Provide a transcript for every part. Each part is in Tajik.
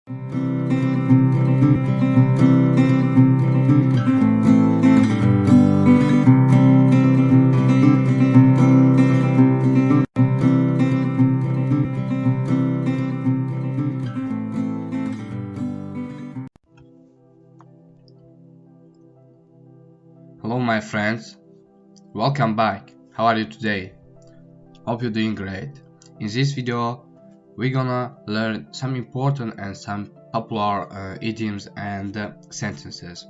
Hello my friends, welcome back. How are you today? Hope you're doing great. In this video we're gonna learn some important and some popular idioms and sentences.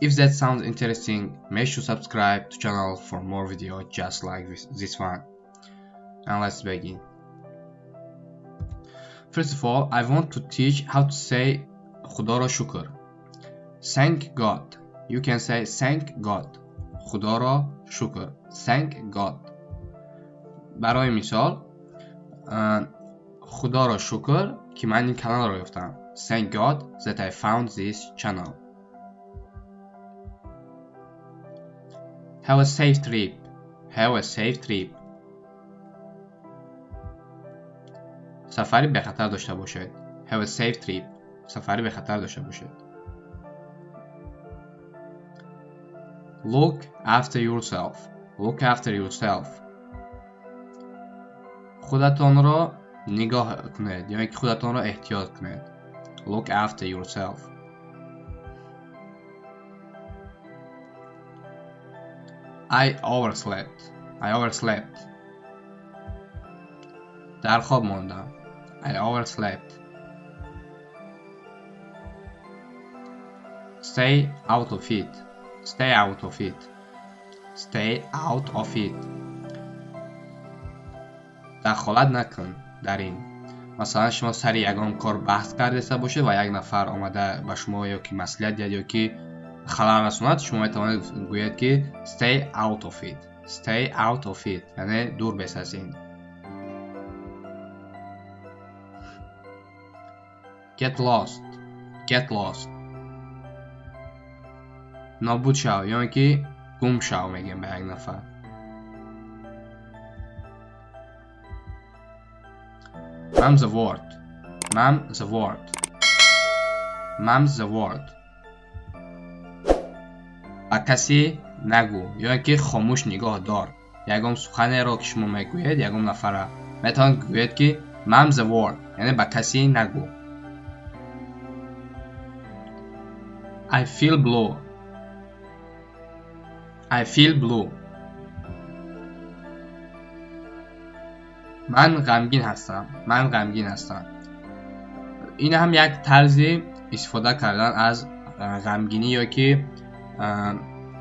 If that sounds interesting, make sure to subscribe to channel for more videos just like this one. And let's begin. First of all, I want to teach how to say Худоро шукр. Thank God. You can say thank God. Худоро шукр. Thank God. Барои мисол, Худоро шукр ки ман ин каналро ёфтам. Thank God that I found this channel. Have a safe trip. Have a safe trip. Сафари бехатар дошта бошед. Have a safe trip. Сафари бехатар дошта бошед. Look after yourself. Look after yourself. Худатонро нигоҳ кунед, ё ки худатонро эҳтиёт кунед. Look after yourself. I overslept. I overslept. Дар хоб мондам. I overslept. Stay out of it. Stay out of it. Stay out of it. Дахолат накун дар ин. Масалан, шумо сари ягон кор баҳс кардаиста бошед ва як нафар омада ба шумо ё ки маслиҳат диҳад ё ки халал расонад, шумо метавонед гӯед ки stay out of it. Stay out of it, яъне дур бес аз ин. Get lost. Get lost. Нобуд шав ё ки гум шав мегӯем ба як нафар. Mum's the word. Mum's the word. Mum's the word. Ба касе нагӯ ё ки хомӯш нигоҳ дор. Ягон суханеро ки шумо мегӯед ягон нафара метавонед гӯед ки mum's the word, яъне ба касе нагӯ. I feel blue. I feel blue. Ман ғамгин ҳастам. Ман ғамгин ҳастам. Ин ҳам як тарзи истифода кардан аз ғамгинӣ ё ки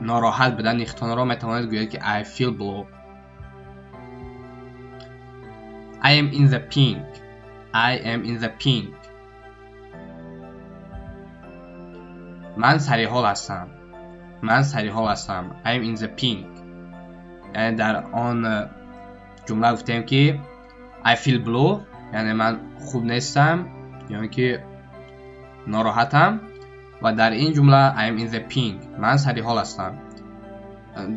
нороҳат будани худтонро метавонед гӯед ки I feel blue. I am in the pink. I am in the pink. Ман сариҳол ҳастам. Ман сариҳол ҳастам. I am in the pink. Яъне дар он ҷумла гуфтем ки I feel blue, яъне ман хуб нестам ё ки нороҳатам, ва дар ин ҷумла I am in the pink, ман сариҳол ҳастам.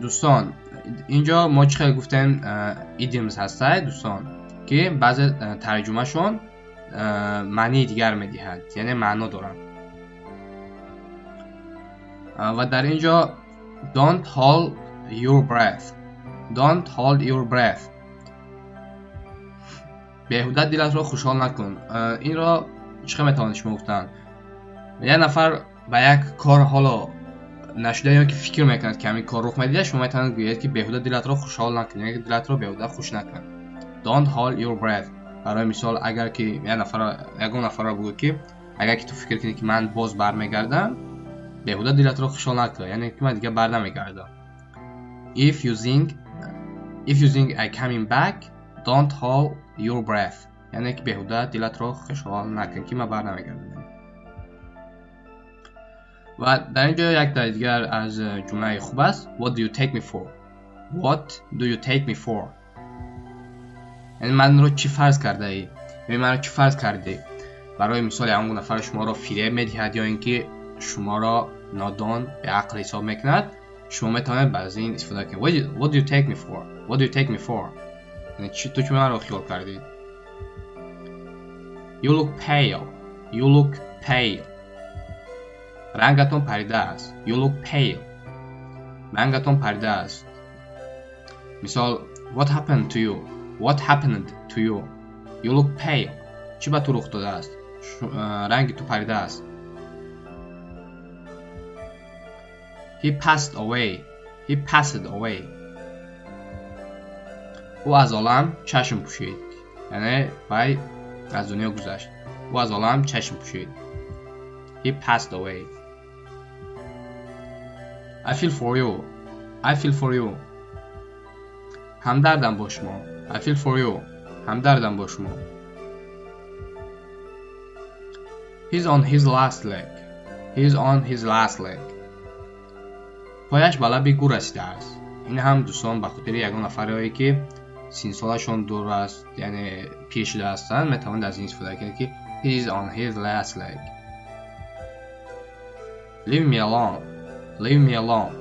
Дӯстон, инҷо мо чӣ хел гуфтем idioms ҳастай дӯстон, ки баъзе тарҷумашон маънии дигар медиҳад, яъне маъно дорад. Ва дар ин ҷо don't hold your breath. Don't hold your breath. Беҳуда дилатро хушҳол накун. Инро чӣ хел метавонед шумо гуфтан? Як нафар ба як кор ҳоло нашуда ё ки фикр мекунад ки ҳамин кор рух медиҳад, шумо метавонед гӯед ки беҳуда дилатро хушҳол накун, яъне дилатро беҳуда хуш накун. Don't hold your breath. Барои мисол, агар ки ягон нафарро бигӯед ки агар ки ту фикр кунӣ ки ман боз бармегардам, беҳуда дилатро хушҳол накун, яъне ки ман дигар бар намегардам. If you think I coming back, don't hold your breath. Яъне ки беҳуда дилатро хушҳол накун ки ман бар намегардам. Ва дар ин ҷо як дигар аз ҷумлаи хуб аст. What do you take me for? What do you take me for? Яъне манро чӣ фарз кардаӣ? Яъне манро чӣ фарз кардӣ? Барои мисол, ягон нафар шуморо фиреб медиҳад ё ин ки шуморо нодон, беақл ҳисоб мекунад, шумо метавонед аз ин истифода кунед. What do you take me for? What do you take me for? Яъне ту чӣ манро хиёл кардӣ? You look pale. You look pale. Рангатон парида аст. You look pale. Рангатон парида аст. Мисол, what happened to you? What happened to you? You look pale. Чӣ ба ту рух додааст? Ранги ту парида аст. He passed away. He passed away. Ӯ аз олам чашм пӯшид. Яъне вай аз дунё гузашт. Ӯ аз олам чашм пӯшид. He passed away. I feel for you. I feel for you. Ҳамдардам бо шумо. I feel for you. Ҳамдардам бо шумо. He's on his last leg. He's on his last leg. Пояш ба лаби гӯр расидааст. Ин ҳам дӯстон ба хотири ягон нафарое ки синсолашон дур аст, яъне пир шуда ҳастанд, метавонед аз ин истифода кунед ки he is on his last leg. Leave me alone. Leave me alone.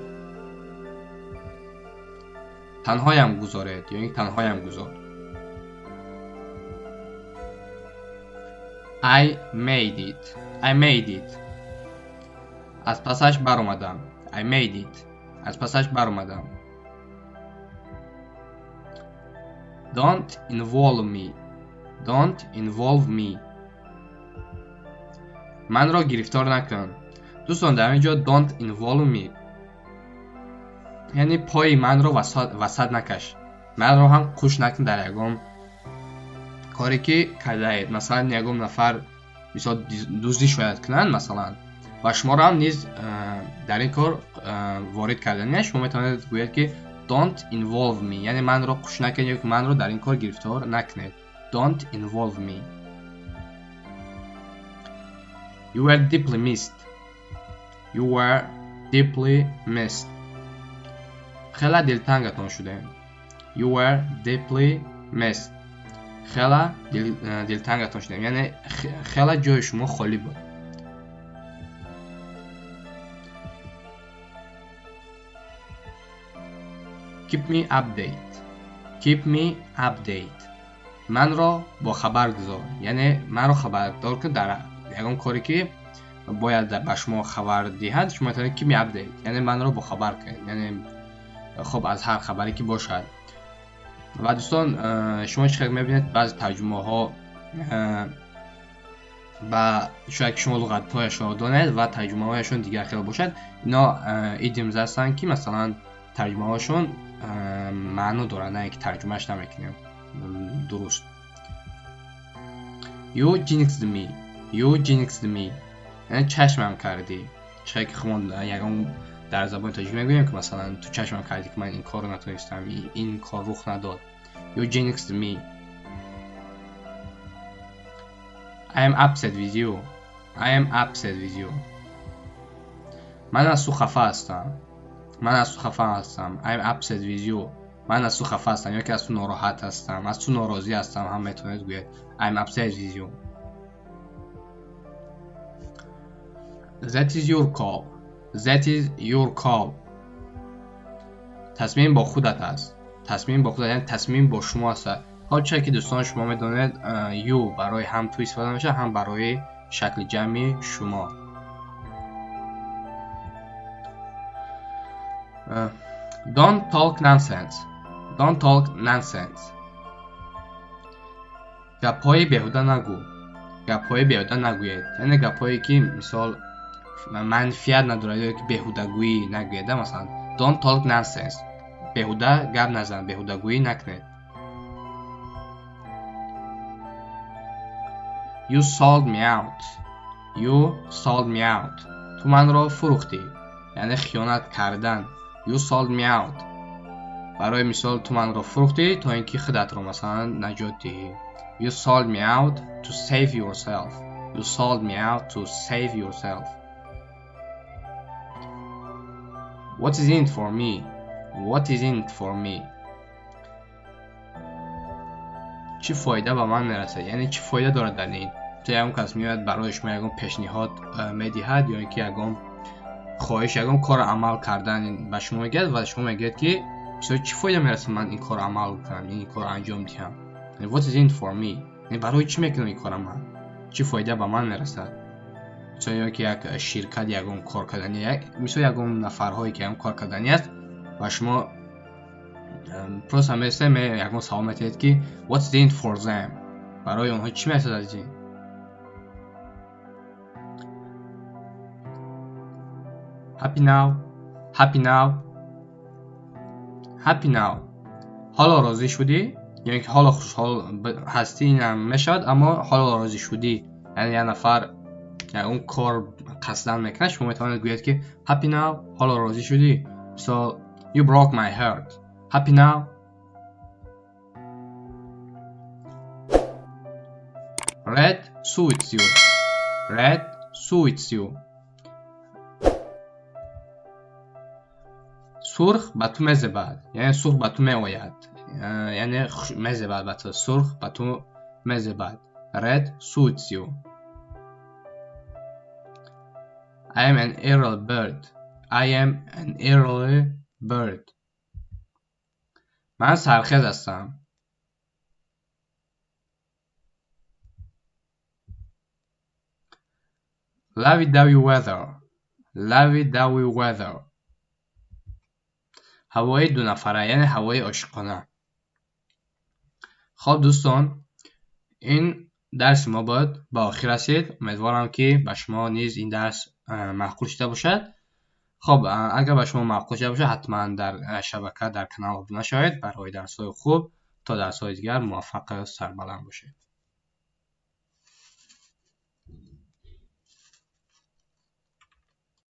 Танҳоям гузоред ё ин танҳоям гузор. I made it. I made it. Аз пасаш баромадам. I made it. Аз пасаш баромадам. Don't involve me. Don't involve me. Манро гирифтор накун. Дӯстон, дар ин ҷо don't involve me яъне пои манро васат накаш. Манро ҳам қуш накун дар ягон коре ки кардаед. Масалан, ягон нафар мисол дуздӣ шояд кунанд, масалан, ва шуморо ҳам низ дар ин кор ворид кардани, шумо метавонед гӯед ки don't involve me, яъне манро қуш накунед ё ки манро дар ин кор гирифтор накунед. Don't involve me. You were deeply missed. You were deeply missed. Хела дилтангатон шудем. You were deeply missed. Хела дилтангатон шудем, яъне хела ҷои шумо холӣ буд. Keep me update. Keep me update. Манро бохабар гузор, яъне манро хабардор кун дар ягон коре ки бояд ба шумо хабар диҳад. Шумо метавонед keep me update, яъне манро бохабар кунед, яъне хуб аз ҳар хабаре ки бошад. Ва дӯстон, шумо чӣ хел мебинед, баъзе тарҷумаҳо ба шояд ки шумо луғатҳояшонро донед ва тарҷумаҳояшон дигар хел бошад. Ино idioms ҳастанд ки масалан тарҷумаҳошон маъно дорад, на ки тарҷумааш намекунем дуруст. You jinxed me. You jinxed me. Яъне чашмам кардӣ. Чӣ ки хумон ягон дар забони тоҷикӣ мегӯем ки масалан ту чашмам кардӣ ки ман ин корро натонистам, ин кор рух надод. You jinxed me. I am upset with you. I am upset with you. Ман аз ту хафа ҳастам. Ман аз ту хафа ҳастам. I am upset with you. Ман аз ту хафа ҳастам ё ки аз ту нороҳат ҳастам, аз ту норозӣ ҳастам ҳам метавонед гӯед. I am upset with you. That is your call. That is your call. Тасмим бо худат аст. Тасмим бо худат, яъне тасмим бо шумо аст. Ҳол чизе ки дӯстон шумо медонед, you барои ҳам ту истифода мешавад, ҳам барои шакли ҷамъи шумо. Don't talk nonsense. Don't talk nonsense. Гапҳои беҳуда нагӯ. Гапҳои беҳуда нагӯед. Яъне гапҳое ки мисол манфиат надорад ё ки беҳудагӯӣ нагӯед, масалан. Don't talk nonsense. Беҳуда гап назан, беҳудагӯӣ накунед. You sold me out. You sold me out. Ту манро фурӯхтӣ. Яъне хиёнат кардан. You sold me out. Барои мисол ту манро фурӯхтӣ то ин ки худатро масалан наҷот диҳӣ. You sold me out to save yourself. You sold me out to save yourself. What is in for me? What is in for me? Чӣ фоида ба ман мерасад? Яъне чӣ фоида дорад дар ин? То ягон кас меояд барои шумо ягон пешниҳод медиҳад ё ин ки ягон хоҳиш, ягон корро амал кардан ба шумо мегӯяд ва шумо мегӯяд ки чӣ фоида мерасад ман ин корро амал кунам, ин корро анҷом диҳам? What is in for me? Яъне барои чӣ мекунам ин корро ман? Чӣ фоида ба ман мерасад? Мисол, ё ки як ширкат ягон кор кардани, мисол, ягон нафарҳое ки ягон кор кардани аст ва шумо просто местед, ягон савол метиҳед, ки what's in it for them? Барои онҳо чӣ мерасад аз ин? Happy now? Happy now? Happy now. Ҳоло розӣ шудӣ? Ё ин ки ҳоло хушҳол ҳастӣ, инам мешавад, аммо ҳоло розӣ шудӣ, яъне як нафар он кор қасдан мекунад, шумо метавонед гӯед, ки happy now? Ҳоло розӣ шудӣ? Мисол, you broke my heart. Happy now? Red suits you. Red suits you. Сурх ба ту мезебад, яъне сурх ба ту меояд, яъне мезебад ба ту, сурх ба ту мезебад. Red suits you. I am an early bird. I am an early bird. Ман сархез ҳастам. Lovey-dovey weather. Lovey-dovey weather. Ҳавои дунафара, яъне ҳавои ошиқона. Хоб, дӯстон, ин дарси мо буд, ба охир расид. Умедворам, ки ба шумо низ ин дарс маъқул шуда бошад. Хоб, агар ба шумо маъқул шуда бошад, ҳатман дар шабака, дар канал обуна шавед барои дарсҳои хуб. То дарсҳои дигар муваффақу сарбаланд бошед.